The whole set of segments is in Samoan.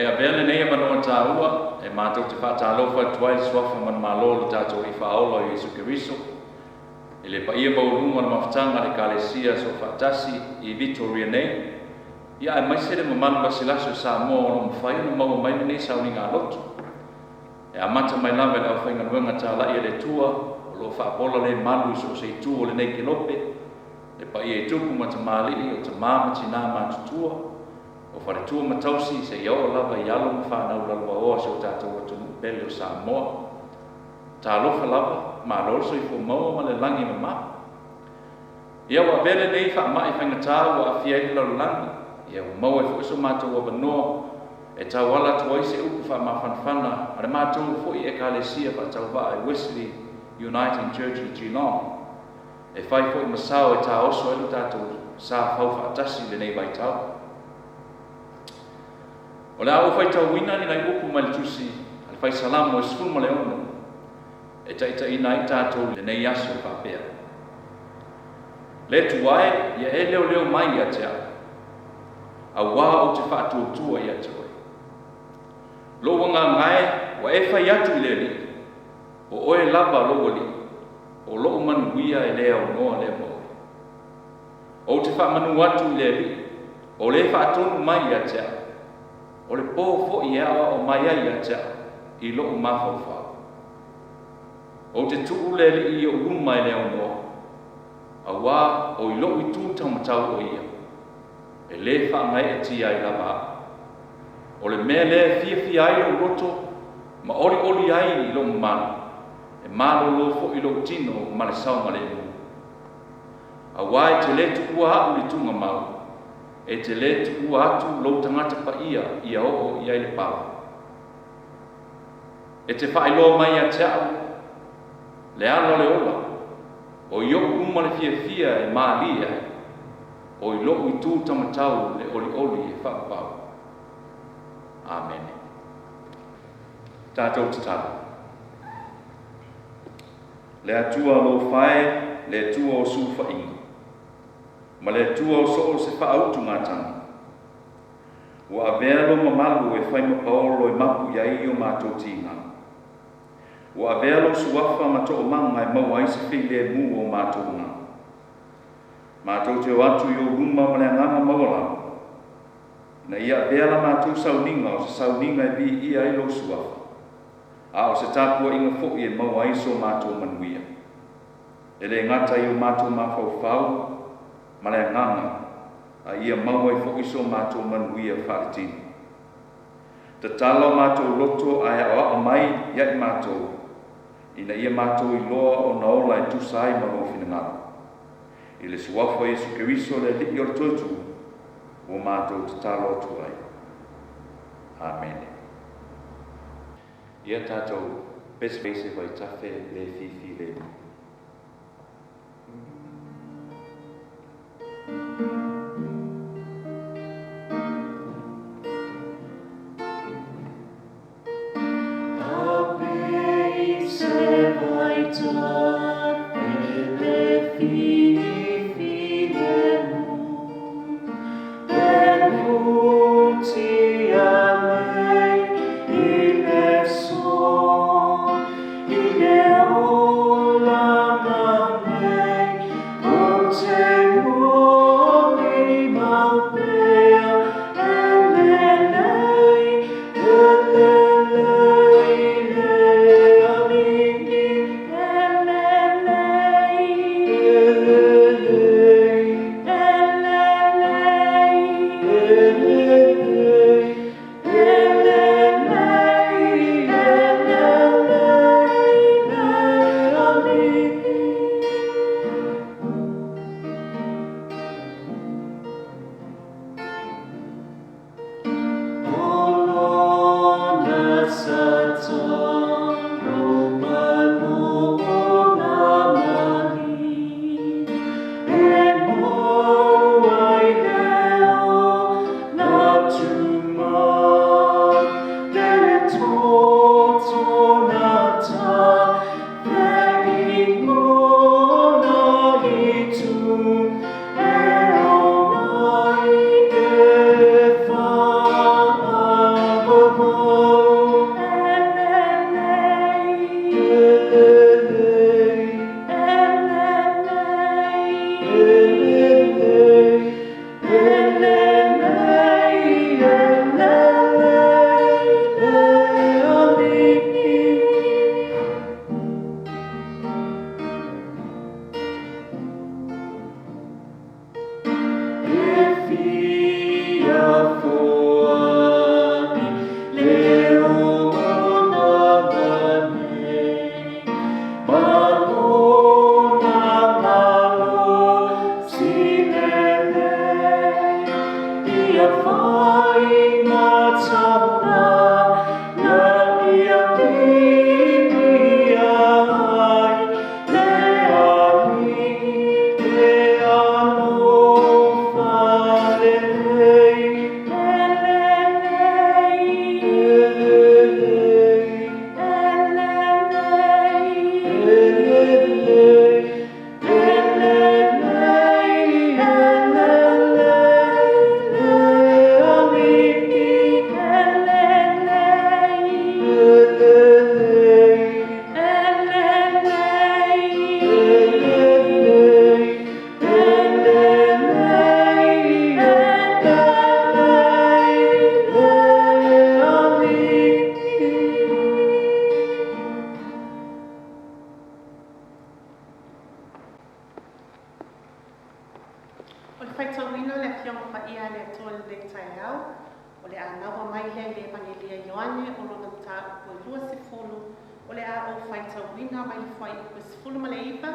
Ia, e avea lenei avanoa taua e matou te faatalofa atu ai i le Suafa manumalo o lo tatou Alii Faaola o Iesu Keriso, i le paia maualuga o le mafutaga a le Ekalesia Soofaatasi i Vitoria nei, ia aemaise le mamalu lasilasi o Samoa o lo o mafai ona maua mai lenei sauniga loto. E amata mai lava i le aufaigaluega talai a le Atua o lo o faapola le malu i so o se itu o lenei kelope, le paia i tupu ma tamalii, o tamā ma tinā matutua, o faletua ma tausi, seia oo lava i alo ma fanau lalovaoa o si o tatou atunuu pele o Samoa. Talofa lava, malo le soifua maua ma le lagi e mama. Ia ua avea lenei faamai faigata ua aafia ai le lalolagi, ia ua maua ai foi so matou avanoa e tauala atu ai se upu faamafanafana a le matou foi Ekalesia faatauvaa i Wesley Uniting Church i Geelong, e fai foi ma sao e taoso ai lo tatou sa fau faatasi i lenei vaitau. O le a ou faitauina ni nai upu mai le tusi a le Fai Salamo e 16 e taitaiina ai tatou i lenei aso e faapea: Le Atua e, ia e leoleo mai ia te au, auā ou te faatuatua ia te oe. Lou agaga e, ua e fai atu i le Alii, o oe lava lou Alii, o lou manuia e le aunoa lea ma oe. Ou te faamanu atu i le Alii, o le faatonu mai ia te au, o le pō foi e aoao mai ai ia te au i lou mafaufau. Ou te tuu le Alii i ou luma e le aunoa, auā o i lou itu taumatau o ia, e lē faagaeetia ai lava au. O le mea lea e fiafia ai lou loto ma olioli ai i lou mamalu, e malōlō foi lou tino ma le saogalemu. Auā e te lē tuua au i le tuugamau, e te lē tuua atu lou tagata paia ia oo i ai le pala. E te faailoa mai ia te au le ala o le ola, o i oʻu luma le fiafia e mālie ai, o i lou itu taumatau le olioli e faavavau. Amene. Tatou tatalo. Le Atua alofa e, le Atua o sulufaiga, ma le Atua o so o se faautugatagi, ua avea lou mamalu e fai ma paolo e mapu i ai o matou tiga. Ua avea lou suafa ma toomaga e maua ai se filemu o matou agaga. Matou te o atu i ou luma ma le agaga maualalo, ina ia avea la matou sauniga o se sauniga e viia ai lou suafa, a o se tapuaiga foi e maua ai so matou manuia. E lē gata i o matou mafaufau ma le agaga, a ia maua ai foi so matou manuia faaletino. Tatala o matou loto ae aoao mai ia i matou, ina ia matou iloa ona ola e tusa ai ma lou finagalo. I le suafa o Iesu Keriso le Alii o le Toetu'u ua matou tatalo atu ai. Amene. Ia tatou pese i se vaitafe le fifilemu. mai lea i le Evagelia a Ioane o lona mataupu e 20, o le a ou faitauina mai le fuaiupu e 19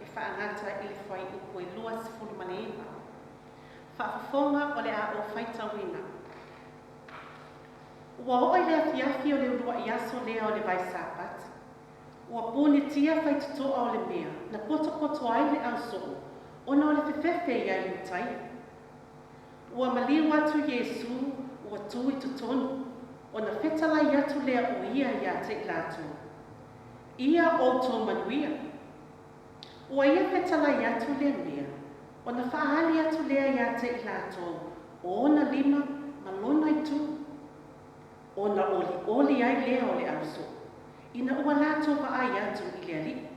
e faagata i le fuaiupu e 29. Faafofoga o le a ou faitauina. Ua oo i le afiafi o le uluai aso lea o le Vaesapati, ua punitia faitotoa o le mea na potopoto ai le ausoo ona o le fefefe iā Iutaio. Ua maliu atu Iesū ua tu i totonu, ona fetalai atu lea o ia iā te i latou, Ia outou manuia. Ua ia fetalai atu lea mea, ona faaali atu lea iā te i latou o ona lima ma lona itu. Ona olioli ai lea o le ausoo, ina ua latou vaai atu i le Alii.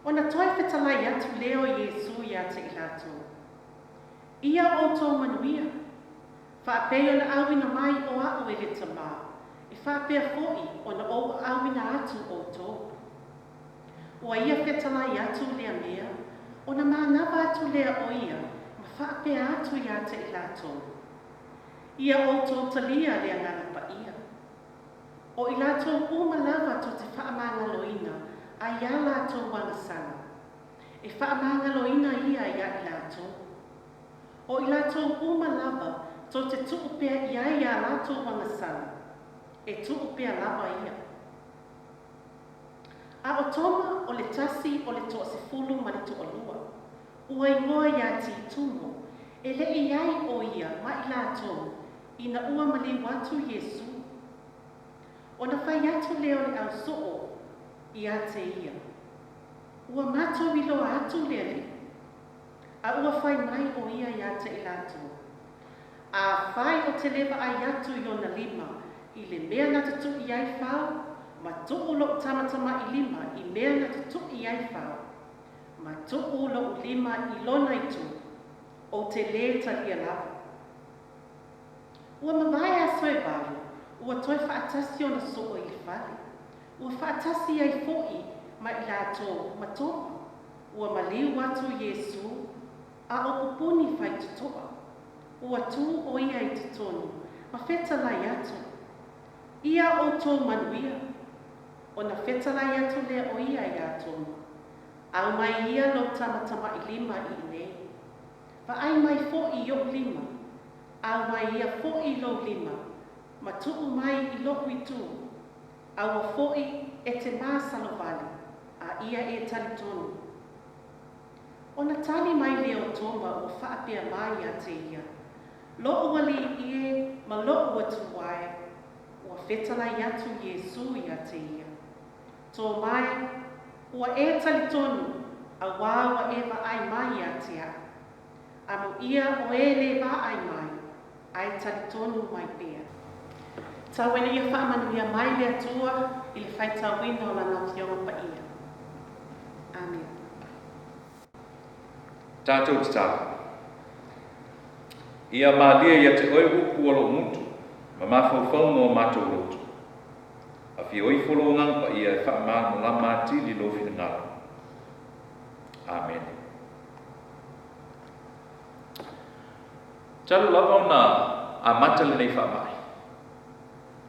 Ona toe fetalai atu lea o Iesū iā te i latou, Ia outou manuia. Faapei ona auina mai o a'u e le Tamā, e faapea fo'i ona ou auina atu outou. Ua ia fetalai atu lea mea, ona manava atu lea o ia ma faapea atu iā te i latou, Ia outou talia le Agaga Paia. O i latou uma lava tou te faamagaloina ai iā latou agasala, e faamagaloina ia iā i latou. O i latou uma lava tou te tuu pea i ai ā latou agasala, e tuu pea lava ia. A o Toma o le tasi o le toasefulu ma le toalua, ua igoa iā Titumo, e le i ai ʻo ia ma i latou ina ua maliu atu Iesū. Ona fai atu lea o le ausoo iā te ia, Ua matou iloa atu le Alii. A ua fai mai ʻo ia iā te i latou, Afai ou te le vaai atu i ona lima i le mea na tutuʻi ai fao, ma tuu loʻu tamatamaʻi lima i mea na tutuʻi ai fao, ma tuu loʻu lima i lona itu, ou te lē talia lava. Ua mavae aso e valu, ua toe faatasi ona soo i le fale. Ua faatasi ai foʻi ma i latou ma Toma. Ua maliu atu Iesū, a o pupuni faitotoa. Ua tū ʻo ia i totonu ma fetalai atu, Ia outou manuia. Ona fetalai atu lea o ia iā Toma, Aumai ia lou tamatamaʻi lima i inei. Vaai mai foʻi i oʻu lima, aumai ia foʻi lou lima, ma tuu mai i loʻu itu, aua foʻi e te masalo wale, a ia e talitonu. Ona tali mai lea o Toma ua faapea mai iā te ia, Loʻu alii e ma loʻu Atua e. Ua fetalai atu Iesū iā te ia, Toma e, ua e talitonu, auā ua e vaai mai iā te aʻu. Amuia o e lē vaai mai, a e talitonu mai pea. Tau ina ia faamanuia mai le Atua i le faitauina o Lana Afioga Paia. Amene. Tatou tatalo. Ia malie ia te oe upu o lou gutu ma mafaufauga o matou loto. Afio ifo lou Agaga Paia e faamalamalama atili lou finagalo. Amene. Talu lava ona amata lenei faamai,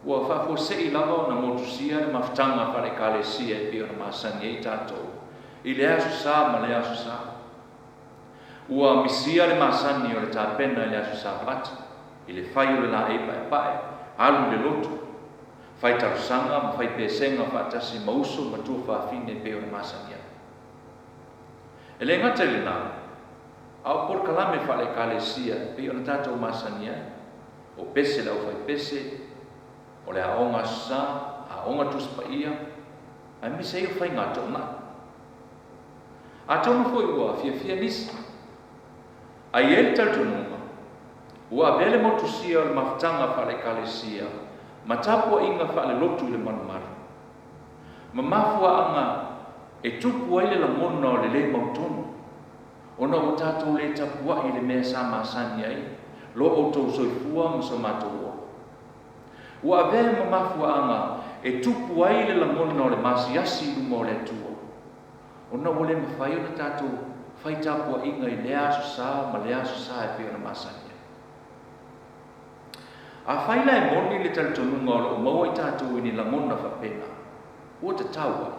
ua faafuasei lava ona motusia le mafutaga faale-Ekalesia e pei ona masani ai tatou i lea Aso Sa ma lea Aso Sa. Ua misia le masani o le tapena i le aso Sapati i le fai o le laei paepae, alu i le lotu, fai talosaga ma fai pesega faatasi ma uso ma tuafafine e pei ona masani ai. E le gata i lena, a o polokalame faale-Ekalesia e pei ona tatou masani ai, o pese le aufaipese, o le aoga Aso Sa, aoga Tusi Paia, aemaise ai o faiga toonai. Atonu foi ua fiafia nisi. A i ai le talitonuga, ua avea le motusia o le mafutaga faale-Ekalesia ma tapuaiga faalelotu i le malumalu, ma mafuaaga e tupu ai le lagona o le lē mautonu, ona ua tatou lē tapuai i le mea sa masani ai lo outou soifua ma so matou ola. Ua avea ma mafuaaga e tupu ai le lagona o le masiasi i luma o le Atua, ona ua le mafai ona tatou fai tapuaiga i lea Aso Sa ma lea Aso Sa e pei ona masani ai. Afai la e moni le talitonuga o lo o maua i tatou i ni lagona faapena, ua tatau ai.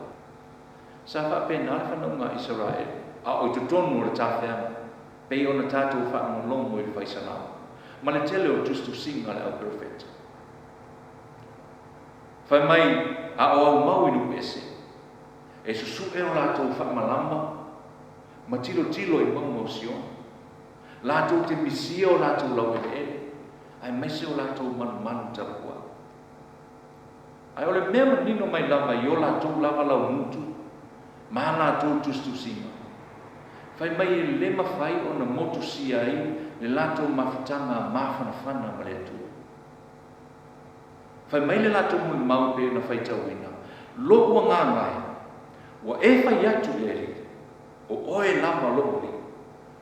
Sa faapena le fanauga a Isaraelu, a o i totonu o le tafeaga, pei ona tatou faalogologo i le Fai Salamo, ma le tele o tusitusiga a le au perofeta. Fai mai, a o aumau i nuu ese, e susu'e o latou faamalama ma tilotilo i mauga o Siona, latou te misia o latou laueleele, aemaise o latou malumalu tapuai. Ae o le mea manino mai lava i o latou lava laumutu ma a latou tusitusiga, fai mai e le mafai ona motusia ai le latou mafutaga mafanafana ma le Atua. Fai mai le latou molimau pei ona faitauina, Lo'u agaga e, ua e fai atu i le Alii, O oe lava lo'u Alii,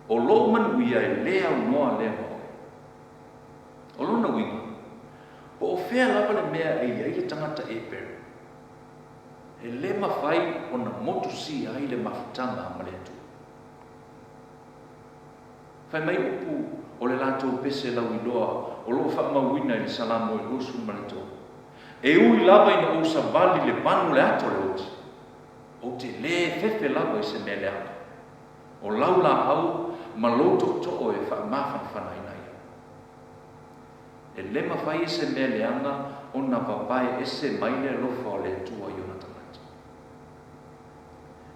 o lo'u manuia e le aunoa lea ma oe. O lona uiga, po o fea lava le mea e i ai le tagata Eperu, e le mafai ona motusia ai le mafutaga ma le Atua. Fai mai upu o le latou pese lauiloa o lo o faamauina i le Salamo e 23, E ui lava ina ou savali i le vanu o le ata o le oti, ou te le fefe lava i se mea leaga. O lau laau ma lou tootoo e faamafanafanaina ai au. E le mafai e se mea leaga ona vavae ese mai le alofa o le Atua i ona tagata.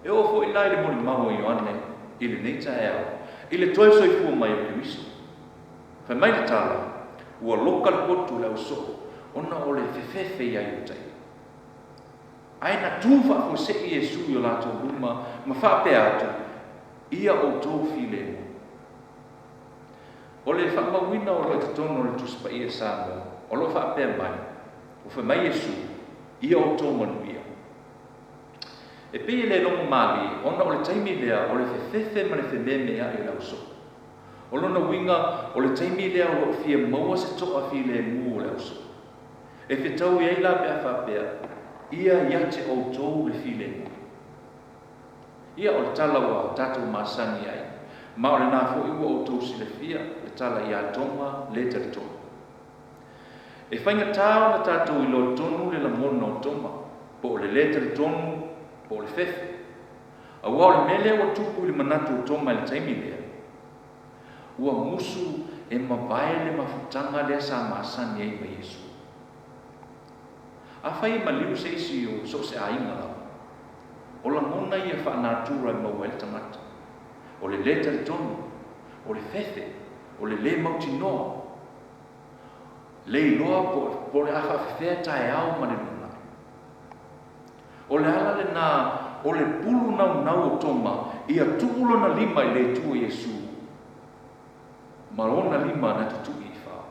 E oo foi la i le molimau a Ioane i lenei taeao i le toe soifua mai o Keriso. Fai mai le tala, ua loka le potu i le ausoo ona o le fefefe iā Iutaia. Ae na tu faafuasei Iesu i o latou luma ma faapea atu, Ia outou filemu. O le faamauina o lo o i totonu o le Tusi Paia Samoa, o lo o faapea mai, Ua fai mai Iesu, Ia outou manuia. E pei e le logo malie, ona o le taimi lea o le fefefe ma le fememea'i o le ausoo. O lona uiga, o le taimi lea o lo o fia maua se to'a filemu o le ausoo. E fetaui ai la pe a faapea, Ia ia te outou le filemu. Ia, o le tala ua tatou masani ai, ma o lena foi ua outou silafia le tala iā Toma le talitonu. E faigata ona tatou iloa tonu le lagona o Toma, po o le lē talitonu, po o le fefe. Aua o le mea lea ua tupu i le manatu o Toma i le taimi lea, ua musu e mavae le mafutaga lea sa masani ai ma Iesu. Afai e maliu se isi o so o se aiga lava, o lagona ia faa-natura e maua ai le tagata, o le lē talitonu, o le fefe, o le lē mautinoa, le iloa po o le a faafefea taeao ma le lumanai. O le ala lena o le pulu naunau o Toma ia tuu lona lima i le itu o Iesu ma lona lima na tutui i fao.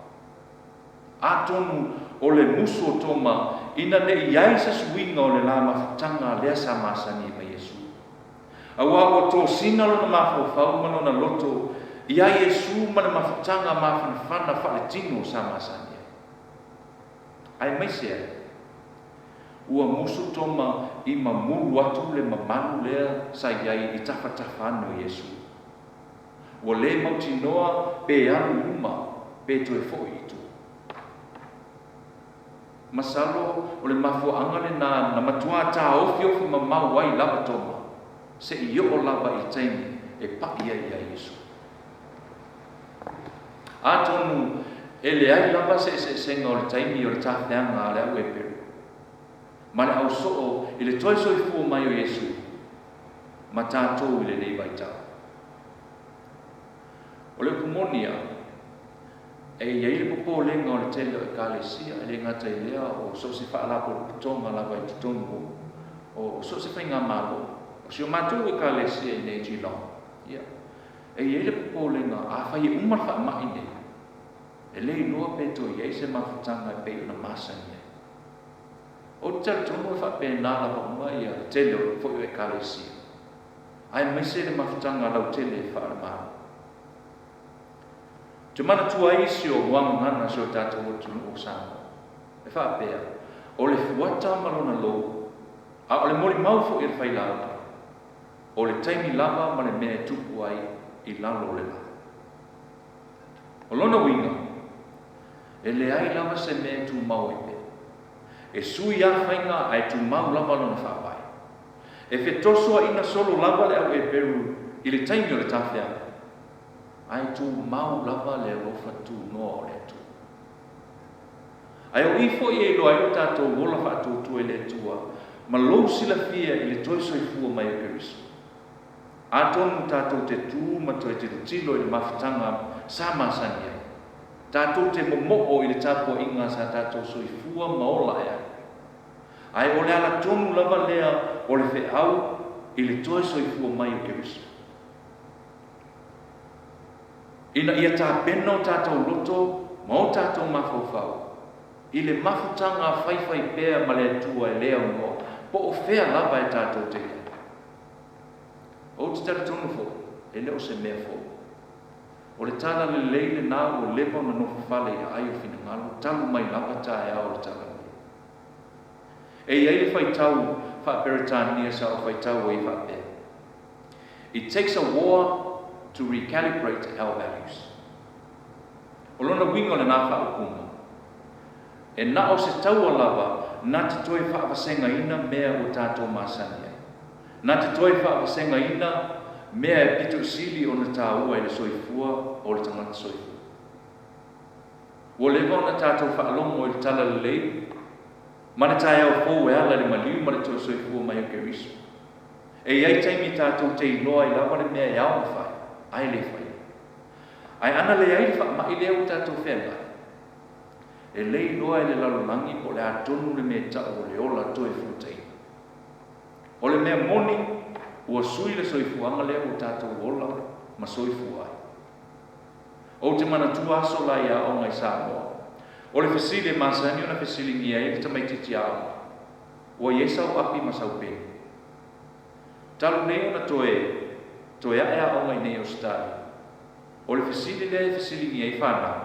Atonu o le musu o Toma ina ne i ai se suiga o le la mafutaga lea sa masani ai ma Iesu. Aua ua tosina lona mafaufau ma lona loto iā Iesu ma le mafutaga mafanafana faaletino sa masani ai. Aemaise ai, ua musu Toma i mamulu atu le mamalu lea sa i ai i tafatafa ane o Iesu. Ua lē mautinoa pe alu i luma pe toe foʻi i tua. Masalo o le mafuaaga lenā na matuā taofiofi mamao ai lava Toma seʻi oo lava i le taimi e paʻi ai iā Iesu. Atonu e leai lava se eseesega o le taimi o le tafeaga a le au Eperu ma le ausoo i le toe soifua mai o Iesu ma tatou i lenei vaitau. O le upu moni lava, e i ai le popolega o le tele o Ekalesia, e le gata i lea o so o se faalapotopotoga lava i totonu o so o se faigamalo. O si o matou Ekalesia i inei i Geelong, ia, e i ai le popolega afai e uma le faamai nei, e le iloa pe toe i ai se mafutaga e pei ona masani ai. Ou te talitonu e faapena lava uma ia le tele o foi o Ekalesia, aemaise le mafutaga lautele faale-Malo. Ou te manatua ai isi o muagagana a si o tatou atunuu o Samoa, e faapea, O le fuata ma lona lou, a o le molimau foi a le failauga, o le taimi lava ma le mea e tupu ai i lalo o le la. O lona uiga, E leai lava se mea e tumau ai pea. E sui lava faiga ae tumau lava lona faavae. E fetosoaina solo lava le au Eperu i le taimi o le tafeaga, ae tumau lava le alofa tunoa o le Atua. Ae o i foi e iloa ai lo tatou ola faatuatua i le Atua ma lou silafia i le toe soifua mai o Keriso. Atonu tatou te tu ma toe tilotilo i le mafutaga sa masani ai, tatou te momoo i le tapuaiga sa tatou soifua ma ola ae ai. Ae o le ala tonu lava lea o le feau i le toe soifua mai o Keriso. Ina ia tapena o tatou loto ma o tatou mafaufau i le mafutaga faifaipea ma le Atua e le aunoa po o fea lava e tatou te i ai. Ou te talitonu foi, e le o se mea fou. O le tala lelei lena ua leva ona nofo fale i aai o finagalo talu mai lava taeao o le Talalelei. E i ai le faitau faa-Peretania sa ou faitau ai e faapea, It takes a war to recalibrate our values. O lona uiga o lena faaupuga, e na o se taua lava na te toe faavasegaina mea ua tatou masani ai, na te toe faavasegaina mea e pito sili ona taua i le soifua o le tagata soifua. Ua leva ona tatou faalogo i le talalelei ma le taeao fou e ala i le maliu ma le toe soifua mai o Keriso. E i ai taimi tatou te iloa ai lava le mea e ao ona fai, ae le faia. Ae ana leai le faamai lea ua tatou feagai, e le iloa e le lalolagi po o le a tonu le mea e tau o le ola toe fuataina. O le mea moni, ua sui le soifuaga lea ua tatou ola ma soifua ai. Ou te manatua aso la i aoga i Samoa. O le fesili e masani ona fesiligia ai le tamaitiiti aoga, Ua i ai sau api ma sau peni? Talu nei ona toe toe ae aoga i nei Ausetalia, o le fesili lea e fesiligia ai fanau,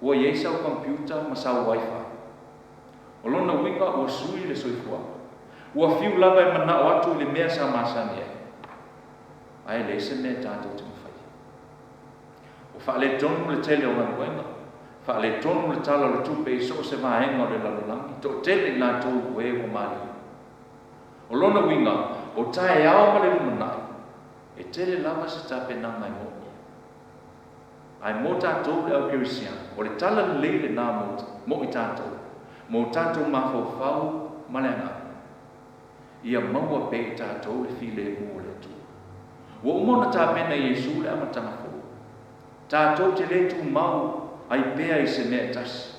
Ua i ai sau computer ma sau wifi? O lona uiga ua sui le soifuaga. Ua fiu lava e manao atu i le mea sa masani ai, ae leai se mea tatou te mafaia. Ua faaletonu le tele o galuega, faaletonu le Tala o le Tupe i so o se vaega o le lalolagi, toatele i latou o e ua maliu. O lona uiga, o taeao ma le lumanai, e tele lava se tapenaga e moomia. Ae mo tatou le au kerisiano, o le tala lelei lena mo, mo i tatou, mo tatou mafaufau ma le agaga. Ia maua pea i tatou le filemu o le Atua. Ua uma ona tapena e Iesu le amataga fou. Tatou te le tumau ai pea i se mea e tasi,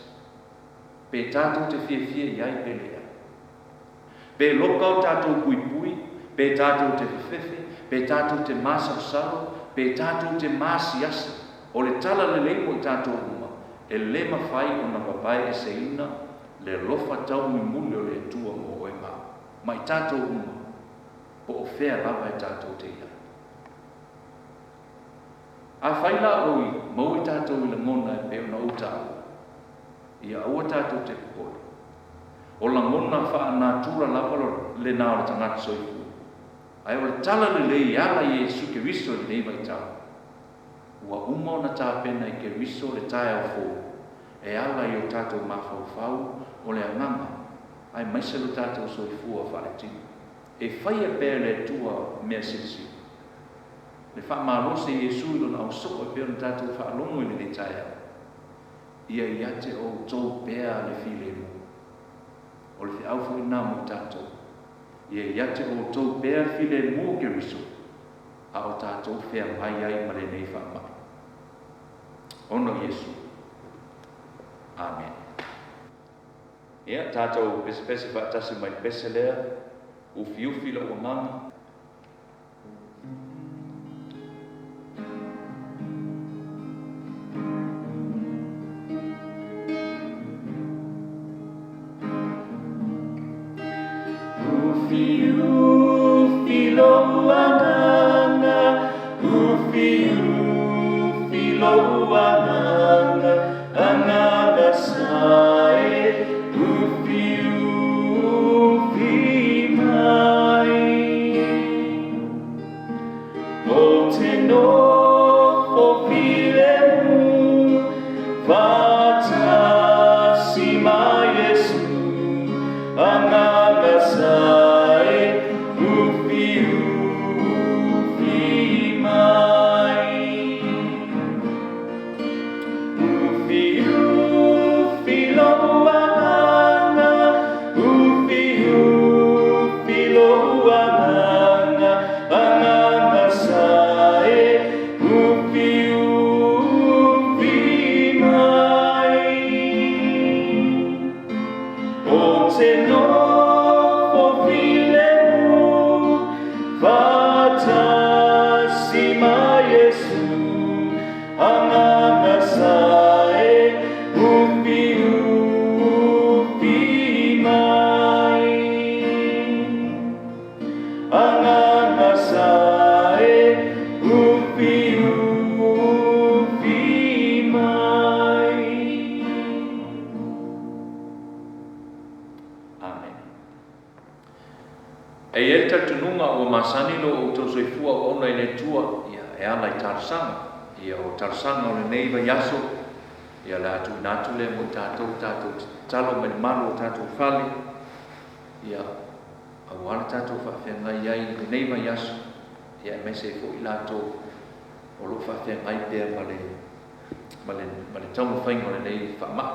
pe tatou te fiafia i ai pe leai. Pe loka o tatou puipui, pe tatou te fefefe, pe tatou te masalosalo, pe tatou te maasiasi, o le tala lelei mo i tatou uma, e le mafai ona vavaeeseina le alofa taumulimuli o le Atua mo oe ma au, ma i tatou uma, po o fea lava e tatou te i ai. Afai la oi maua i tatou i lagona e pei ona ou taua, ia aua tatou te popole. O lagona faanatura lava lena o le tagata soifua. Ae o le tala lelei e ala i Iesu Keriso i lenei vaitau, ua uma ona tapena i Keriso le taeao fou e ala i o tatou mafaufau o le agaga aemaise lo tatou soifua faaletino. E faia pea e le Atua mea silisili. Le faamalosi e Iesu i Lona ausoo e pei ona tatou faalogo i lenei taeao, Ia ia te outou pea le filemu. O le feau foi lena mo tatou. Ia ia te outou pea le filemu o Keriso, a o tatou feagai ai ma lenei faamai. Ona o Iesu. Amene. Ia, tatou pesepese faatasi mai le pese lea, Ufiufi lou agaga. Ufiufi lou agaga, ufiufi lou agaga, agaga sa e, ufiufi mai. Ou te nofo filemu, faatasi. Ou te nofo filemu faatasi ma Iesu, Agaga sa e ufiufi mai. Agaga sa e ufiufi mai. Amene. E i ai le talitonuga ua masani lo outou soifua auauna i le Atua, ia, e ala i talosaga. Ia, o talosaga o lenei vaiaso, ia, o le a tuuina atu lea mo i tatou, tatou te tatalo mai le malu o tatou fale, ia, aua le tatou faafeagai ai i lenei vaiaso, ia, aemaise ai foi i latou o lo o faafeagai pea ma le, ma le, ma le taumafaiga o lenei faamai.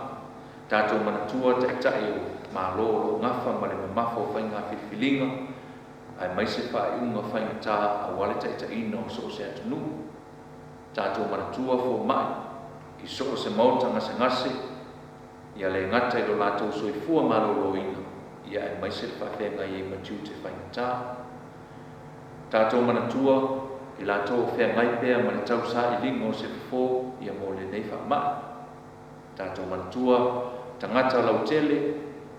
Tatou manatua Taitai o Malo o lo o gafa ma le mamafa o faiga filifiliga, aemaise faaiuga faigata aua le taitaiina o so o se atunuu. Tatou manatua fomai i so o se maota gasegase, ia le gata i lo latou soifua maloloina, ia aemaise le faafeagai ai ma tiute faigata. Tatou manatua i latou o feagai pea ma le tausailiga o se fofo ia mo lenei faamai. Tatou manatua tagata lautele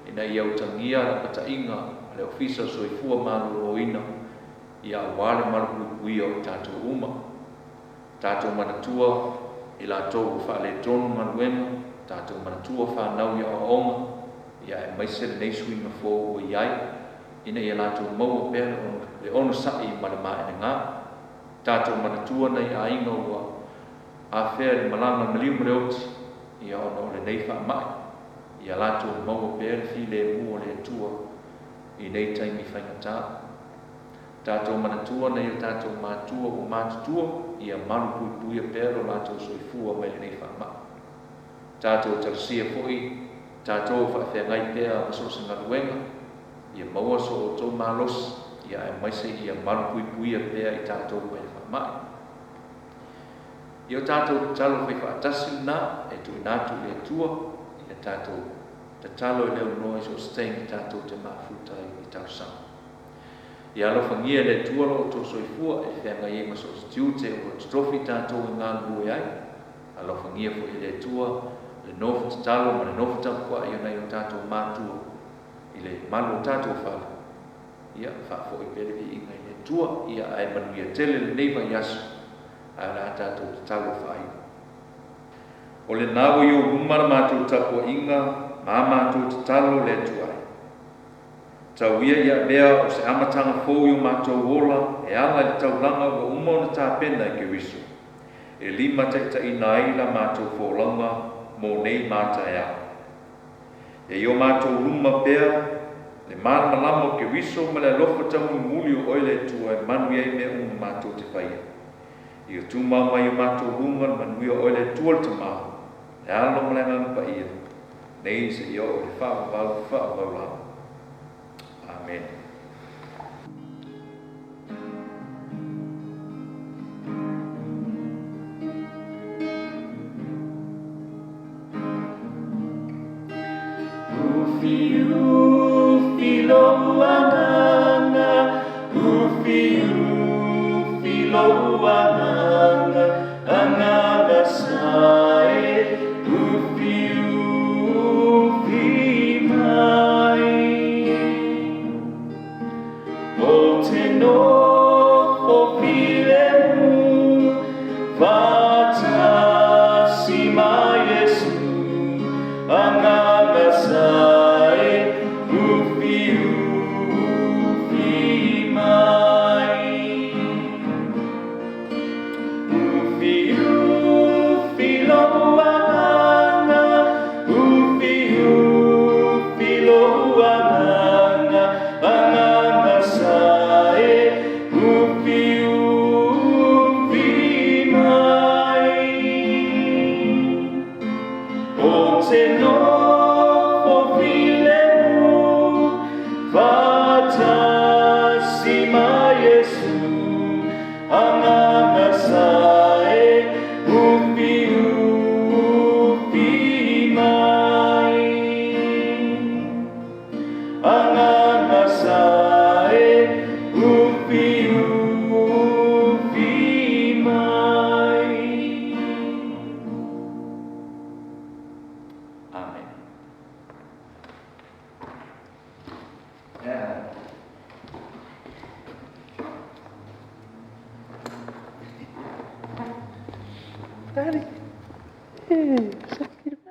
ina ia utagia lapataiga a le Ofisa o Soifua Maloloina ia aua le malupuipuia o i tatou uma. Tatou manatua i latou ua faaletonu galuega, tatou manatua fanau i aoaoga, ia aemaise lenei suiga fou ua i ai, ina ia latou maua pea le onosai ma le maelega. Tatou manatua nai aiga ua afea i le malaga a le maliu ma le oti, ia ona o lenei faamai, ia latou maua pea le filemu o le Atua i nei taimi faigata. Tatou manatua nai o tatou matua ua matutua, ia malupuipuia pea lo latou soifua mai lenei faamai. Tatou talosia foi tatou o faafeagai pea ma so o se galuega, ia maua so outou malosi, ia aemaise ia malupuipuia pea i tatou mai le faamai. Ia o tatou tatalo faifaatasi lena e tuuina atu i le Atua, ia tatou tatalo i le aunoa i so o se taimi tatou te mafuta ai i talosaga. Ia alofagia e le Atua lo outou soifua e feagai ai ma so o se tiute ua totofi tatou e galulue ai. Alofagia foi e le Atua le nofo tatalo ma le nofo tapuai o nai o tatou matua i le malu o tatou fale. Ia faafoi pea le viiga i le Atua, ia ae manuia tele lenei vaiaso, ae o le a tatou tatalo faaiu. O lena ua i ou luma la matou tapuaiga ma a matou tatalo, le Atua e. Tau ia ia avea o se amataga fou i o matou ola e ala i le taulaga ua uma ona tapena e Keriso, e limataitaiina ai la matou folauga mo nei ma a taeao. Ia i o matou luma pea le malamalama o Keriso ma le alofa taumulimuli o Oe le Atua e manuia ai mea uma matou te faia. Ia tumau mai i o matou luma le manuia o Oe le Atua le Tama, le Alo ma le Agaga Paia, nei seia oo i le faavavau faavavau lava. Amene. Ufiufi lou agaga, ufiufi lou agaga, agaga sa e ufiufi mai. Ou te nofo filemu faatasi ma Iesu, Agaga sa e ufiufi mai. Ufiufi. Agaga sa e ufi ufi mai. Amen. Daddy. Hey.